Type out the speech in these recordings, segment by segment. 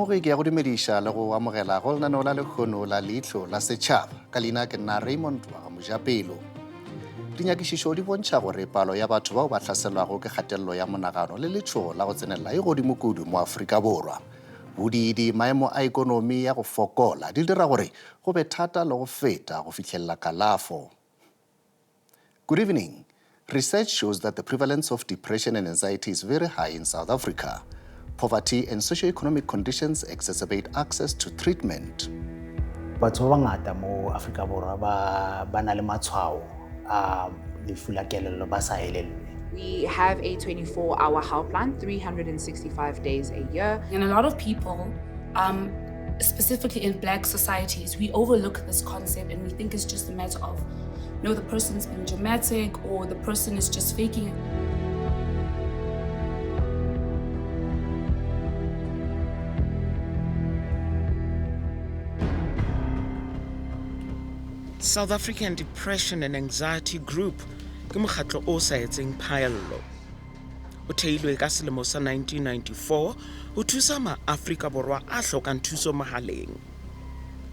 Molemogi ke ya go dumediša le go amogela go lenaneo la lekgono la Leihlo la Setšhaba. Ka leina ke nna Raymond wa ga Mojapelo. Dinyakišišo di bontšha gore palo ya batho bao ba hlaselwago ke kgatelelo ya monagano le letšhogo la go tsenelela e godimo kudu mo Afrika Borwa. Bodiidi, maemo a ekonomi ya go fokola di dira gore go be thata le go feta go fihlelela kalafo. Good evening. Research shows that the prevalence of depression and anxiety is very high in South Africa. Poverty and socioeconomic conditions exacerbate access to treatment. Batho ba bangata mo Afrika Borwa ba na le matshwao a lefu la kelello ba sa elellwe. We have a 24-hour helpline, 365 days a year. And a lot of people, specifically in Black societies, we overlook this concept and we think it's just a matter of, you know, the person's being dramatic or the person is just faking it. South African Depression and Anxiety Group ke mokgatlo o sa etseng phaello. O theilwe ka selemo sa 1994 ho thusa maAfrika Borwa a hlokang thuso mohaleng.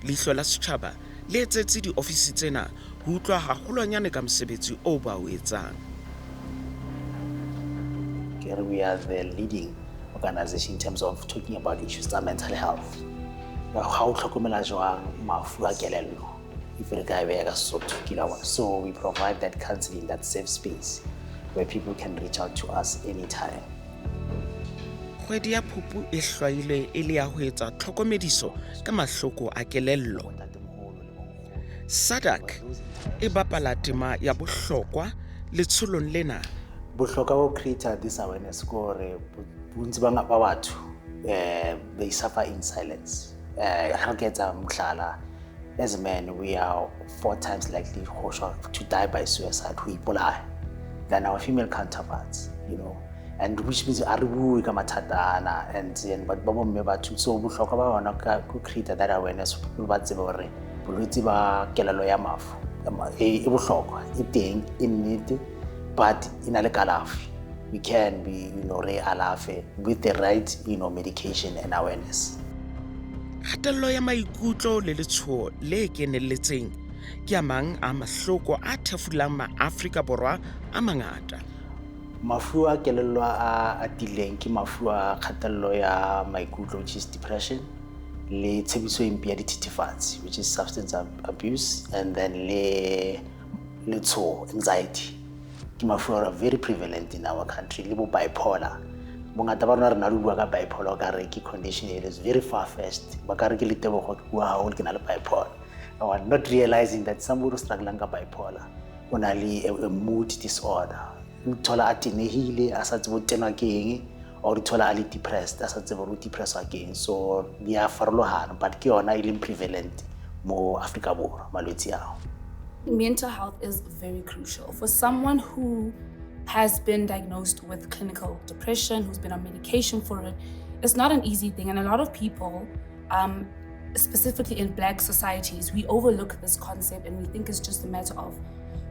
Leihlo la Setjhaba le etsetse diofisi tsena ho utlwa haholwanyane ka mosebetsi o ba o etsang. Ke re we are the leading organization in terms of talking about issues tsa mental health. Ha o hlokomela jwang mafu a kelello, if re ka e beha ka Sesotho, ke la bona. So we provide that counseling, that safe space where people can reach out to us anytime. Kgwedi ya Phupu e hlwailwe e le ya ho etsa tlhokomediso ka mahloko a kelello. SADAG e bapala tema ya bohlokwa letsholong lena. Bohlokwa ba ho create this awareness ke hore bontsi ba batho, they suffer in silence. Ha re ka etsa mohlala, as men, we are 4 times likely to die by suicide, ho ipolaya, than our female counterparts, you know. And which means a re bue ka mathata ana, and then batho ba bomme ba thuso. So bohlokwa ba yona ka ho create that awareness, ba tsebe hore bolwetse ba kelello ya mafu e bohlokwa, e teng, e nnete, but e na le kalafi. We can be, you know, re alafe with the right, you know, medication and awareness. Kgatello ya maikutlo le letshoho le kenelletseng ke a mang a mahloko a thefulang maAfrika Borwa a mangata. Mafu a kelello a atileng ke mafu a kgatello ya maikutlo, which is depression, le tshebediso e mpe ya dithethefatsi, which is substance abuse, and then le letshoho, anxiety. Ke mafu a very prevalent in our country, le bo bipolar. Bongata ba rona re na le bua ka bipolar, o ka re ke condition e is very far-fetched. Ba ka re ke le Tebogo, ke bua haholo, ke na le bipolar. Or not realizing that somebody who's struggling ka bipolar o na le a mood disorder. O thola a tenehile, a sa tsebe ho tenwa ke eng, or o thola a le depressed, a sa tsebe hore o depresswa ke eng. So di a farologana, but ke yona e leng prevalent mo Afrika Borwa, malwetse ao. Mental health is very crucial. For someone who has been diagnosed with clinical depression, who's been on medication for it, it's not an easy thing. And a lot of people, specifically in Black societies, we overlook this concept and we think it's just a matter of,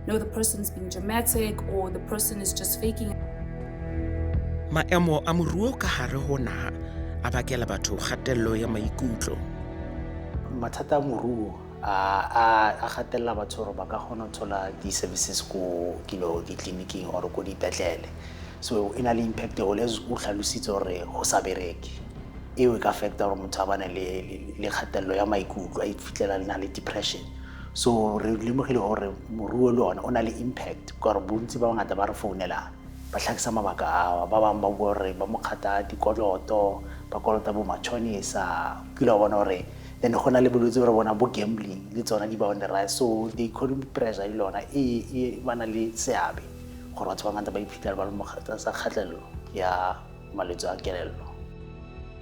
you know, the person's being dramatic or the person is just faking. Maemo a moruo ka hare ho naha a bakela batho kgatello ya maikutlo. Mathata a moruo a kgatella batho hore ba ka kgona ho thola di-services ko, you know, ditleliniking or ko dipetlele. So e na le impact haholo, as o hlalositse hore ho sa bereke. Eo e ka affecta hore motho a bane le kgatello ya maikutlo, a iphitlhela le na le depression. So re lemogile hore moruo le ona o na le impact, ka hore bontsi ba bangata ba re founelang ba hlakisa mabaka ao. Ba bang ba bua hore ba mo kgata dikoloto, ba kolota bo matjhonisa. Ke ile wa bona hore then go na le bolwetse bo re bona bo gambling le tsona di ba on the rise. So the economic pressure le yona e ba na le seabe gore batho ba bangata ba iphitlhela ba le mo tlasa kgatello ya malwetse a kelello.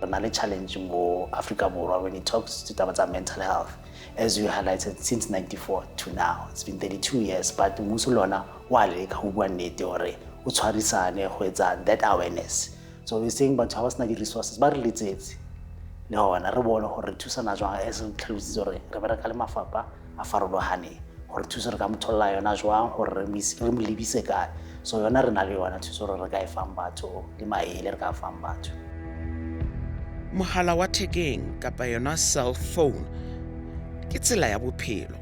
Re na le challenge mo Afrika Borwa when it talks to taba tsa mental health. As you highlighted, since 94 to now, it's been 32 years, but mmuso le ona wa leka ho bua nnete hore o tshwarisane ho etsa that awareness. So we're saying batho ha ba sena di-resources, ba re letsetse le hona re bone hore re thusana jwang, as re tlhalositse hore re bereka le mafapha a farolohaneng hore thuso re ka mo tholla yona jwang, hore re mo lebise kae. So yona re na le yona thuso hore re ka e fang batho, le maele re ka fang batho. Mohala wa thekeng kapa yona cell phone ke tsela ya bophelo.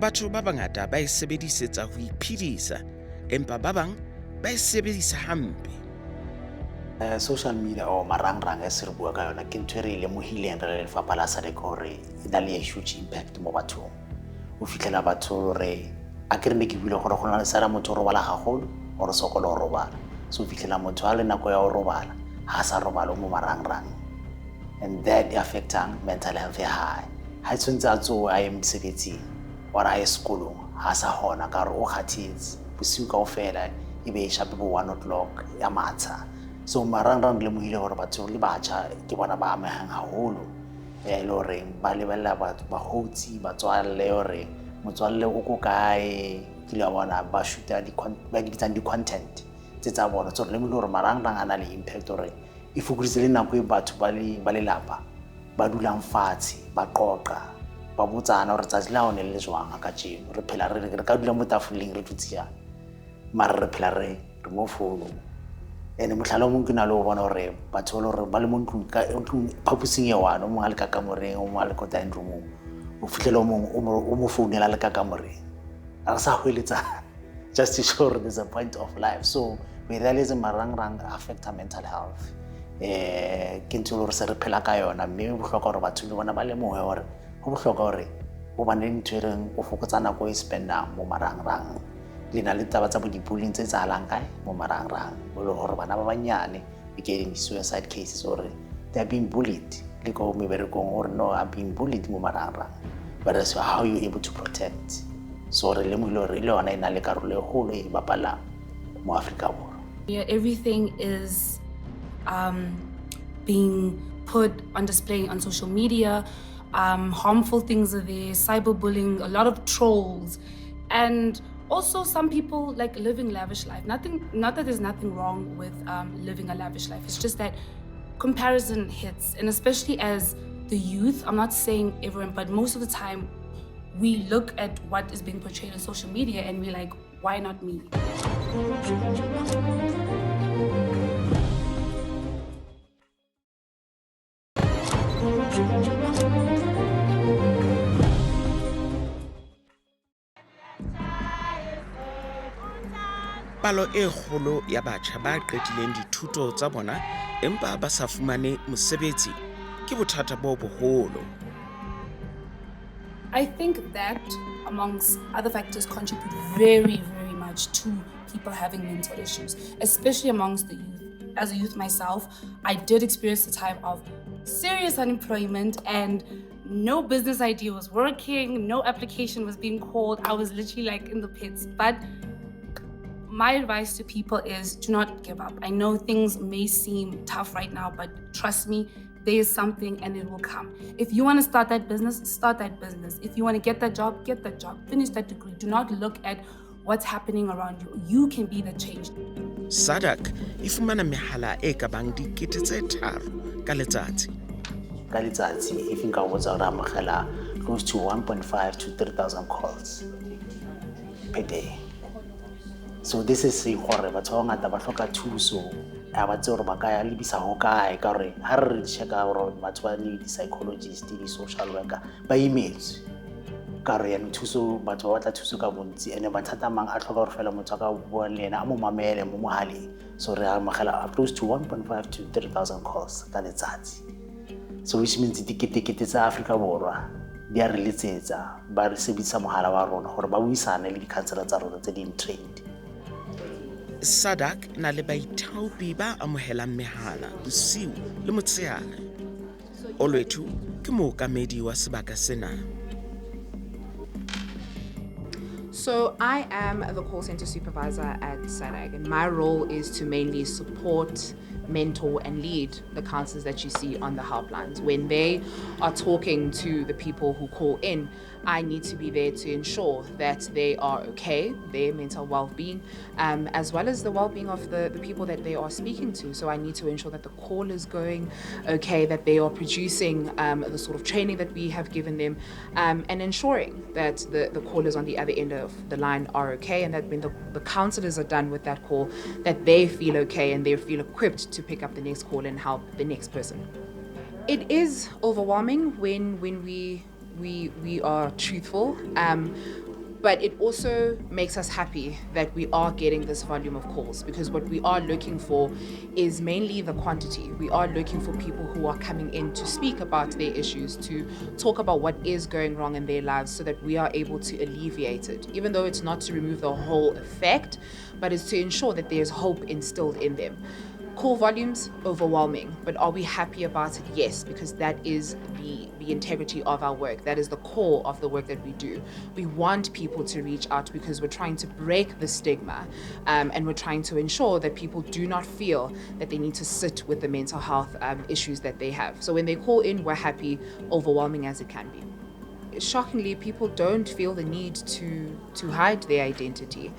Batho ba bangata ba e sebedisetsa ho iphedisa, empa ba bang ba e sebedisa hampe. Social media or marangrang e se re bua ka yona ke ntho e re e lemohileng re le lefapha la SADAG gore e na le a huge impact mo bathong. O fitlhela batho gore a ke re ne ke buile gore go na le sara motho o robala gagolo or sokola go robala, so o fitlhela motho a le nako ya go robala ga sa robala, o mo marangrang, and that affectang mental health ya hae. Ha e tshwanetse a tsoe a ye mosebetsing or a ye sekolong, ha sa kgona ka gore o kgathetse bosiu kaofela, e be e shape bo 1 o'clock ya matsha. So marangrang re lemohile gore batho le batjha ke bona ba amehang haholo, e le horeng ba lebelela bakgotsi, batswalle, hore motswalle o ko kae, kile wa bona ba shoota ba di bitsang di-content tse tsa bona. So re lemohile gore marangrang a na le impact gore e fokoditse le nako e batho ba lelapa ba dulang fatshe, ba qoqa, ba botsana gore tsatsi la one le le jwang a kajeno. Re phela re ka dula mo tafoleng re dutse jang, mare re phela re mo founung. And motlhala o mongwe ke na le go bona gore batho ba le gore ba le mo ntlong, phaposing e one, o mongwe a le ka kamoreng, o mongwe a le ko dining roomong, o fitlhela o mongwe o mo founela a le ka kamoreng, re sa hweletsana, just to show there's a point of life. So we realize marangrang affect our mental health. Ke ntho e le gore se re phela ka yona, mme bohlokwa gore batho le bona ba lemoge gore go bohlokwa gore o bane le ntho e reng o fokotsa nako e spendang mo marangrang. Le na le taba tsa bo di-bullying tse etsahalang kae mo marangrang, mo e leng gore bana ba banyane, we getting suicide cases gore they are being bullied le ko meberekong, gore no, I'm being bullied mo marangrang. Whereas how you able to protect? So re lemohile gore le yona e na le karolo e kgolo e bapalang mo Afrika Borwa. Yeah, everything is being put on display on social media. Harmful things are there, cyberbullying, a lot of trolls, and also some people like living lavish life. Nothing, not that there's nothing wrong with living a lavish life. It's just that comparison hits, and especially as the youth. I'm not saying everyone, but most of the time, we look at what is being portrayed on social media and we're like, why not me? Palo e kgolo ya batjha ba qetileng dithuto tsa bona empa ba sa fumane mosebetsi ke bothata bo boholo. I think that, amongst other factors, contribute very, very much to people having mental issues, especially amongst the youth. As a youth myself, I did experience the time of serious unemployment and no business idea was working, no application was being called. I was literally like in the pits. But my advice to people is do not give up. I know things may seem tough right now, but trust me, there is something and it will come. If you want to start that business, start that business. If you want to get that job, get that job. Finish that degree. Do not look at what's happening around you. You can be the change. SADAG e fumana mehala e ka bang 3000 ka letsatsi. Ka letsatsi, if nka go botsa gore amogela close to 1.5 to 3000 calls per day. So this is saying gore batho ba bangata ba hloka thuso, a ba tsebe gore ba ka lebisa ho kae, ka gore ha re checka gore batho ba le di-psychologist, di-social worker ba imetswe, ka gore yaanong thuso, batho ba batla thuso ka bontsi, and mathata a mang a tlhoka gore fela motho a ka bua le ena, a mo mamele mo mogaleng. So re amogela close to 1.5 to 3000 calls ka letsatsi, so which means diketekete tsa Aforika Borwa di a re letsetsa, ba re sebedisa mogala wa rona gore ba buisane le di-counsellor tsa rona tse di trained. SADAG e na le baithaopi ba amohelang mehala bosiu le motshehare. Olwethu ke mookamedi wa sebaka sena. So I am the call center supervisor at SADAG, and my role is to mainly support, mentor, and lead the counselors that you see on the helplines. When they are talking to the people who call in, I need to be there to ensure that they are okay, their mental well-being, as well as the well-being of the people that they are speaking to. So I need to ensure that the call is going okay, that they are producing the sort of training that we have given them, and ensuring that the callers on the other end of the line are okay, and that when the counselors are done with that call, that they feel okay and they feel equipped to pick up the next call and help the next person. It is overwhelming when we are truthful, but it also makes us happy that we are getting this volume of calls, because what we are looking for is mainly the quantity. We are looking for people who are coming in to speak about their issues, to talk about what is going wrong in their lives, so that we are able to alleviate it, even though it's not to remove the whole effect, but it's to ensure that there's hope instilled in them. Call volumes, overwhelming, but are we happy about it? Yes, because that is the integrity of our work. That is the core of the work that we do. We want people to reach out because we're trying to break the stigma, and we're trying to ensure that people do not feel that they need to sit with the mental health issues that they have. So when they call in, we're happy, overwhelming as it can be. Shockingly, people don't feel the need to hide their identity,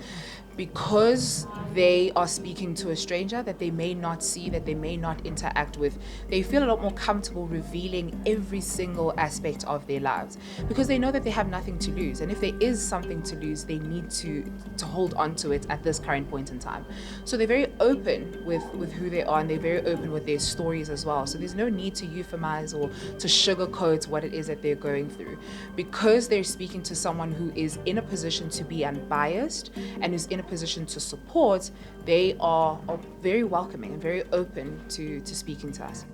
because they are speaking to a stranger that they may not see, that they may not interact with. They feel a lot more comfortable revealing every single aspect of their lives, because they know that they have nothing to lose. And if there is something to lose, they need to hold on to it at this current point in time. So they're very open with who they are, and they're very open with their stories as well. So there's no need to euphemize or to sugarcoat what it is that they're going through, because they're speaking to someone who is in a position to be unbiased and is in a position to support. They are very welcoming and very open to speaking to us.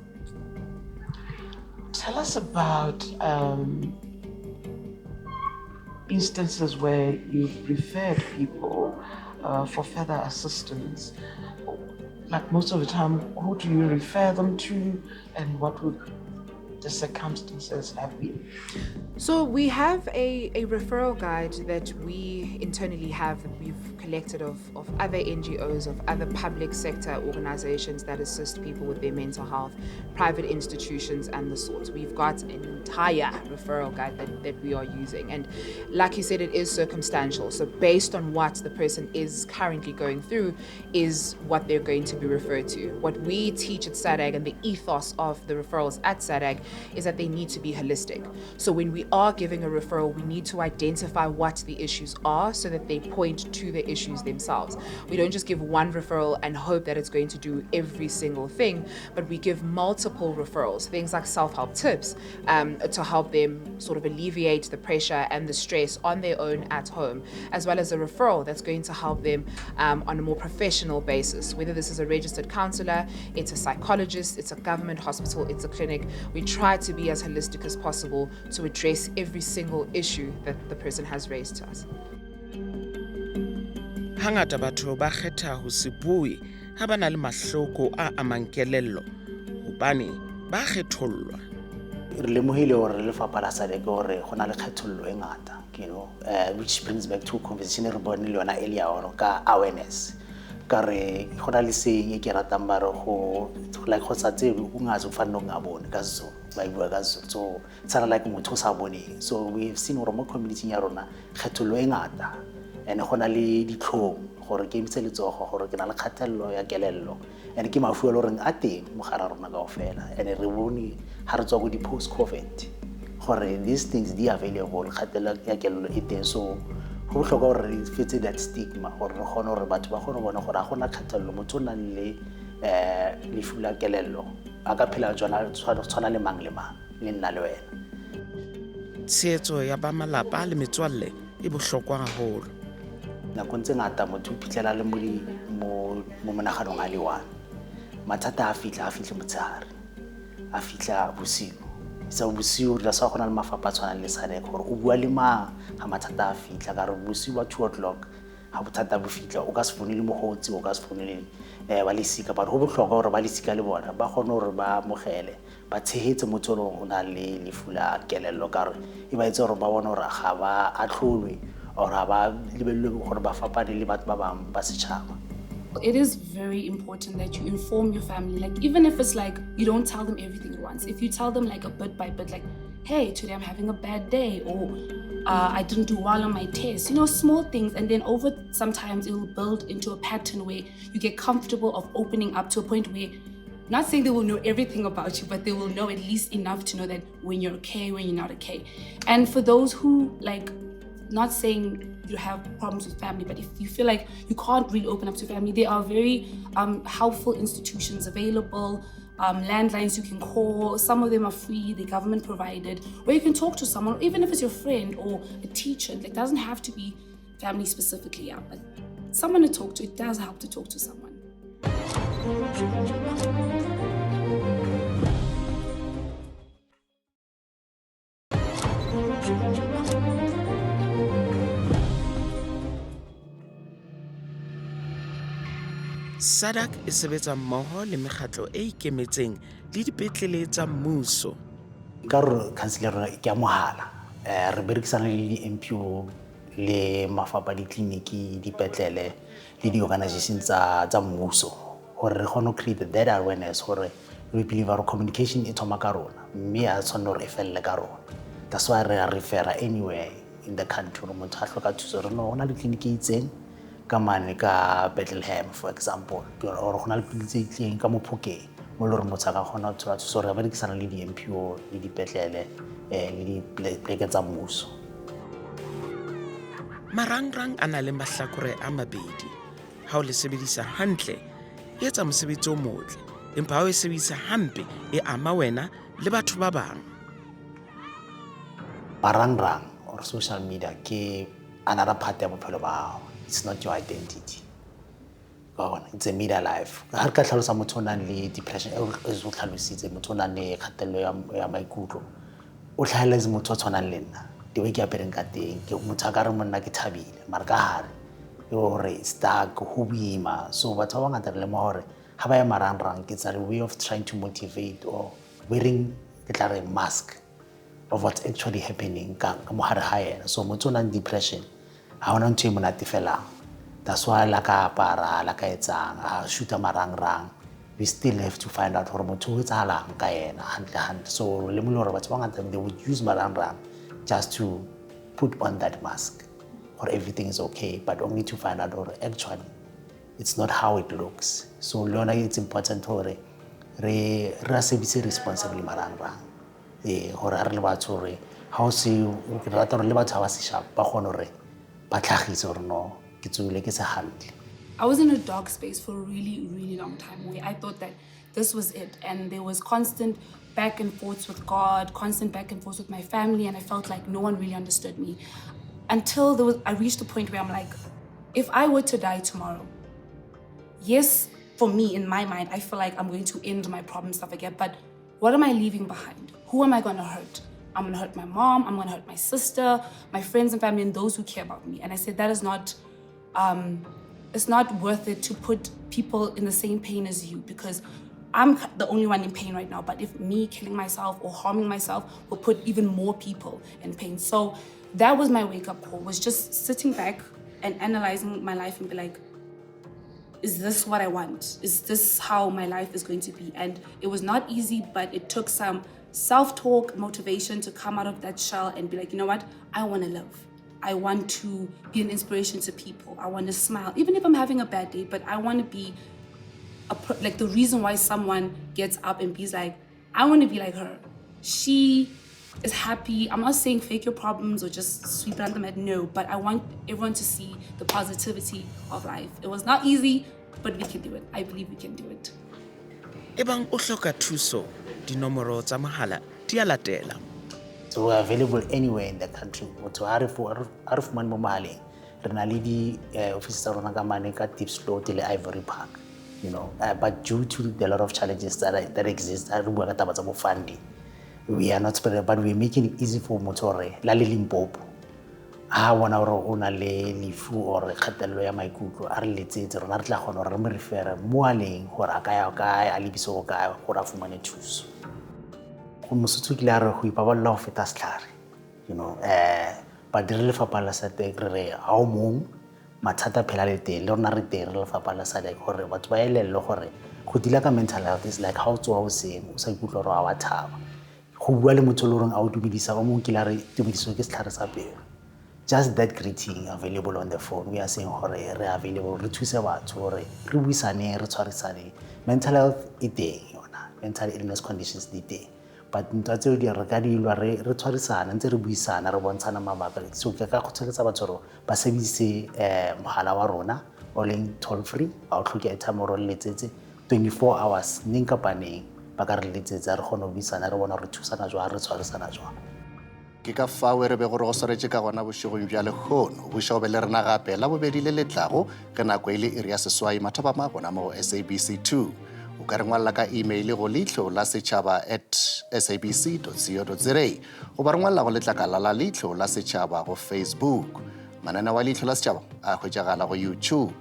Tell us about instances where you've referred people for further assistance. Like most of the time, who do you refer them to, and what would the circumstances have been? So we have a referral guide that we internally have, that we've collected of other NGOs, of other public sector organizations that assist people with their mental health, private institutions and the sort. We've got an entire referral guide that we are using. And like you said, it is circumstantial. So based on what the person is currently going through is what they're going to be referred to. What we teach at SADAG, and the ethos of the referrals at SADAG, is that they need to be holistic. So when we are giving a referral, we need to identify what the issues are so that they point to the issues themselves. We don't just give one referral and hope that it's going to do every single thing, but we give multiple referrals, things like self-help tips, to help them sort of alleviate the pressure and the stress on their own at home, as well as a referral that's going to help them on a more professional basis, whether this is a registered counselor, it's a psychologist, it's a government hospital, it's a clinic. We try to be as holistic as possible to address every single issue that the person has raised to us. Hangata batho ba kgetha ho se bue ha ba na le mahloko a amang kelello, hobane ba kgethollwa. Re lemohile hore lefapha la SADAG hore go na le kgethollo e ngata, you know, which brings back to conversation re bone le yona earlier on ka awareness. Ka re go na le saying e ke ratang ba re go like go sa tsebe o ngazi o fanele o ngaboni ka Sezulu, ba e bua ka Sezulu. So tshwana like motho o sa boneng. So we have seen hore mo community ya rona kgethollo e ngata, and go na le ditlhong gore ke emise letsogo gore ke na le kgatello ya kelello, and ke mafu a le goreng a teng mo gare ga rona kaofela. And re bone ha re tswa ko di-post COVID gore these things di available, kgatello ya kelello e teng. So go botlhokwa gore re fetse that stigma, gore re kgone gore batho ba kgone go bona gore ga gona kgatello, motho o nang le lefu la kelello a ka phela tshwana le mang le mang, le nna le wena. Tshehetso ya ba malapa le metswalle e bohlokwa haholo. Nakong tse ngata motho o iphitlhela le mo monaganong a le one. Mathata a fitlha, a fitlhe motshehare, a fitlha bosigo. So bosigo re sa gona le mafapha a tshwanang le SADAG gore o bua le mang ga mathata a fitlha, ka re bosigo ba 2:00 ga bothata bo fitlha o ka se founele mogotsi, o ka se founele ba lesika, but go botlhokwa gore ba lesika le bona ba kgone gore ba amogele, ba tshehetse motho o leng o na le lefu la kelello, ka gore e ba etse gore ba bone gore ga ba atlholwe or ga ba lebelelwe gore ba fapane le batho ba bangwe ba setšhaba. It is very important that you inform your family, like even if it's like you don't tell them everything at once. If you tell them like a bit by bit, like Hey, today I'm having a bad day, or I didn't do well on my test. Small things. And then over sometimes it will build into a pattern where you get comfortable of opening up to a point where, not saying they will know everything about you, but they will know at least enough to know that when you're okay, when you're not okay. And for those who, like, not saying you have problems with family, but if you feel like you can't really open up to family, there are very helpful institutions available, landlines you can call. Some of them are free, the government provided, where you can talk to someone, even if it's your friend or a teacher. It doesn't have to be family specifically, yeah, but someone to talk to. It does help to talk to someone. SADAG e sebetsa mmoho le mekgatlo e ikemetseng le dipetlele tsa mmuso. Ka gore council ya rona ke ya mohala, re berekisana le di-NPO le mafapha a ditleliniki, dipetlele le di-organization tsa mmuso gore re kgone go create that awareness, gore re believe gore communication e thoma ka rona, mme a tshwanela gore e felele ka rona. That's why re a refera anywhere in the country gore motho a hloka thuso, re no go na le tleliniki e itseng ka mane ka Bethlehem, for example, or go na le tleliniki tse itseng ka mo Phokeng mo e le gore motho a ka kgona go thola thuso. Re berekisana le di-NPO le dipetlele, le dipleke tsa mmuso. Marangrang a na le mahlakore a mabedi. Ha o le sebedisa hantle, e etsa mosebetsi o motle, empa ha o e sebedisa hampe, e ama wena le batho ba bang. Marangrang or social media ke another part ya bophelo ba hao. It's not your identity. Ka bona, it's a media life. Ha re ka hlalosa motho o nang le depression, e o tlhalositse motho o nang le kgatello ya maikutlo, o hlahelletse motho o tshwanang le nna. The way ke apereng ka teng, ke motho a ka re monna ke thabile, mara ka hare ke hore stuck, ho boima. So batho ba bangata re lemoha hore ha ba ya marangrang, ke tsa way of trying to motivate or wearing, ke tla re mask of what's actually happening ka mohare ha yena. So motho o nang depression ha hona ntho e monate felang. That's why la ka apara, la ka etsang, a shoot-a marangrang, we still have to find out hore motho o etsahalang ka yena hantle hantle. So re lemogile hore batho ba bangata, they would use marangrang just to put on that mask or everything is okay, but only to find out hore actually it's not how it looks. So le yona it's important hore re a sebedise responsibly marangrang. Hore ha re le batho hore ha o se, ke rata hore le batho ha ba se sharp, ba kgone hore ba tlhagise hore no, ke tsohile ke se hantle. I was in a dark space for a really, really long time where I thought that this was it. And there was constant back and forth with God, constant back and forth with my family, and I felt like no one really understood me. Until I reached the point where I'm like, if I were to die tomorrow, yes, for me, in my mind, I feel like I'm going to end my problems, stuff like that, but what am I leaving behind? Who am I going to hurt? I'm going to hurt my mom, I'm going to hurt my sister, my friends and family, and those who care about me. And I said, that is not, it's not worth it to put people in the same pain as you, because I'm the only one in pain right now. But if me killing myself or harming myself will put even more people in pain. So that was my wake-up call, was just sitting back and analyzing my life and be like, is this what I want? Is this how my life is going to be? And it was not easy, but it took some self-talk, motivation to come out of that shell and be like, you know what? I want to live. I want to be an inspiration to people. I want to smile, even if I'm having a bad day, but I want to be the reason why someone gets up and be like, I want to be like her. She is happy. I'm not saying fake your problems or just sweep it under the mat, no, but I want everyone to see the positivity of life. It was not easy, but we can do it. I believe we can do it. Ebang o hloka thuso, dinomoro tsa mohala di a latela. So we're available anywhere in the country. Motho ha re ha re fumane mo mohaleng, re na le di office tsa rona ka mane ka Diepsloot le Ivory Park, But due to the lot of challenges that exist, ha re bua ka taba tsa bo funding, we are not spread, but we're making it easy for motho hore la le Limpopo, ha bona hore o na le lefu or kgatello ya maikutlo, a re letsetse rona re tla kgona hore re mo refere mo a leng hore a ka ya kae, a lebise ho kae hore a fumane thuso. Go Mosotho kile a re go ipaballa ho feta setlhare. Badiri lefapha la SADAG re re ha o mong mathata phela le teng, le rona re teng re lefapha la SADAG hore batho ba elellwe hore go deal-a ka mental health is like ha o tsoha hoseng o sa ikutlwe hore ha wa thaba. Go bua le motho e le goreng a o dumedisa, o mongwe kile a re tumediso ke setlhare sa pelo. Just that greeting available on the phone, we are saying gore re available, re thuse batho gore re buisane, re tshwarisane. Mental health e teng yona, mental illness conditions di teng, but ntwa tseo di re ka di lwa re tshwarisana, ntse re buisana, re bontshana mabaka. So ke ka kgothaletsa batho gore ba sebedise mogala wa rona o leng toll free, ga o tlhoke airtime gore o le letsetse 24 hours, neng kapa neng ba ka re letsetsa, re kgone go buisana, re bona re thusana jwang, re tshwarisana jwang. Ke ka fao re bego re go swaretše ka gona bošegong bja lehono. Buša o be le rena gape la bobedi le letlago ge nako e le iri ya 8 mathapama gona mo go SABC 2. O ka re ngwalela ka email go leihlo la setšhaba at sabc co za goba re ngwalela go letlakala la Leihlo la Setšhaba go Facebook. Mananeo a Leihlo la Setšhaba a hwetšagala go YouTube.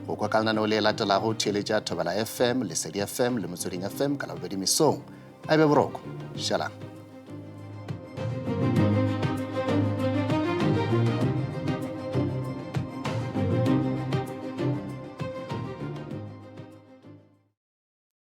Go kwa ka lenaneo le latelago, theeletša Thobela FM, Lesedi FM le Motsweding FM ka Labobedi mesong. A e be boroko. Šalang.